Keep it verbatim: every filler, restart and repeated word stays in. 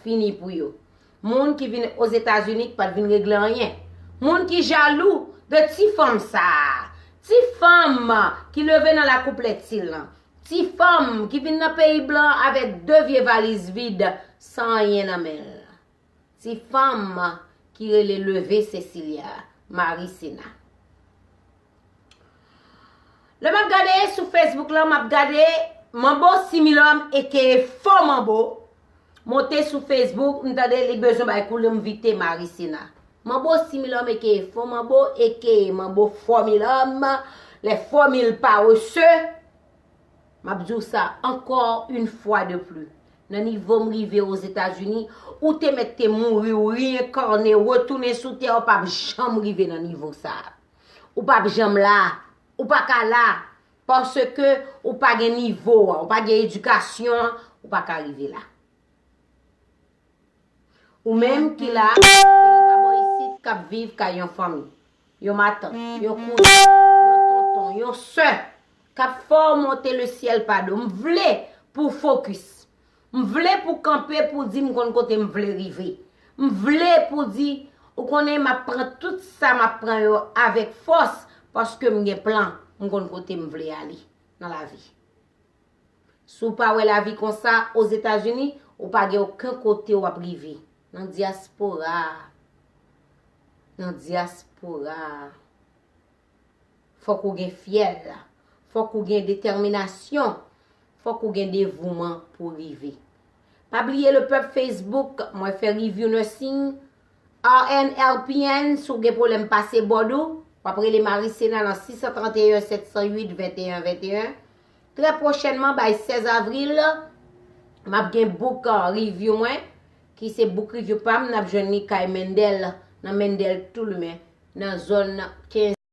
fini pou yo. Moun ki vin Ozetazini ki pa t vin regle anyen. Moun ki jalou de ti fanm sa a. Ti fanm ki leve nan lakou Plètil lan. Ti fanm ki vin nan peyi blan avèk de vye valiz vid san anyen nan men l. Ti fanm ki rele Leve Cecilia, Marisena. Lè m ap gade sou Facebook lan, m ap gade Manbo Similòm aka Fo Manbo monte sou Facebook, m tande li bezwen bay kou l envite Marisena. Manbo Similòm aka Fo Manbo aka Manbo Fòmilòm, les formules paresseux. M ap di w sa encore une fois de plus. Nan nivo m rive Ozetazini, ou te mèt te mouri, ou reyènkane, retounen sou tè, ou p ap janm rive nan nivo sa a. Ou p ap janm la. Ou pa ka la. Paske ou pa gen nivo a, ou pa gen edikasyon an, ou pa ka rive la. Ou menm ki la, peyi pa bò isit, k ap viv kay yon fanmi, yon matant, yon kouzen, yon tonton, yon sè, k ap fè w monte le syèl pa do. M vle pou w fokis. M vle pou w kanpe pou w di m konn kote m vle rive. M vle pou w di, ou konnen m ap pran tout sa m ap pran yo avèk fòs, paske m gen plan, m konn kote m vle ale nan lavi. Si w pa wè lavi konsa, Ozetazini, ou pa gen okenn kote w ap rive. Nan dyaspora, nan dyaspora, fòk ou gen fyèl, fòk ou gen detèminasyon, fòk ou gen devouman pou w rive. Pa bliye le pèp Facebook, mwen fè review nursing, R N L P N, si w gen pwoblèm pase bòd ou, w ap rele Marisena nan sis san trannteyen sèt san uit venteyen venteyen. Trè pwochènman, bay sèz avril, m ap gen book, uh, review mwen, ki se book review pa m, n ap jwenn li kay Mendel, nan Mendel Toulumen, nan zòn kenz.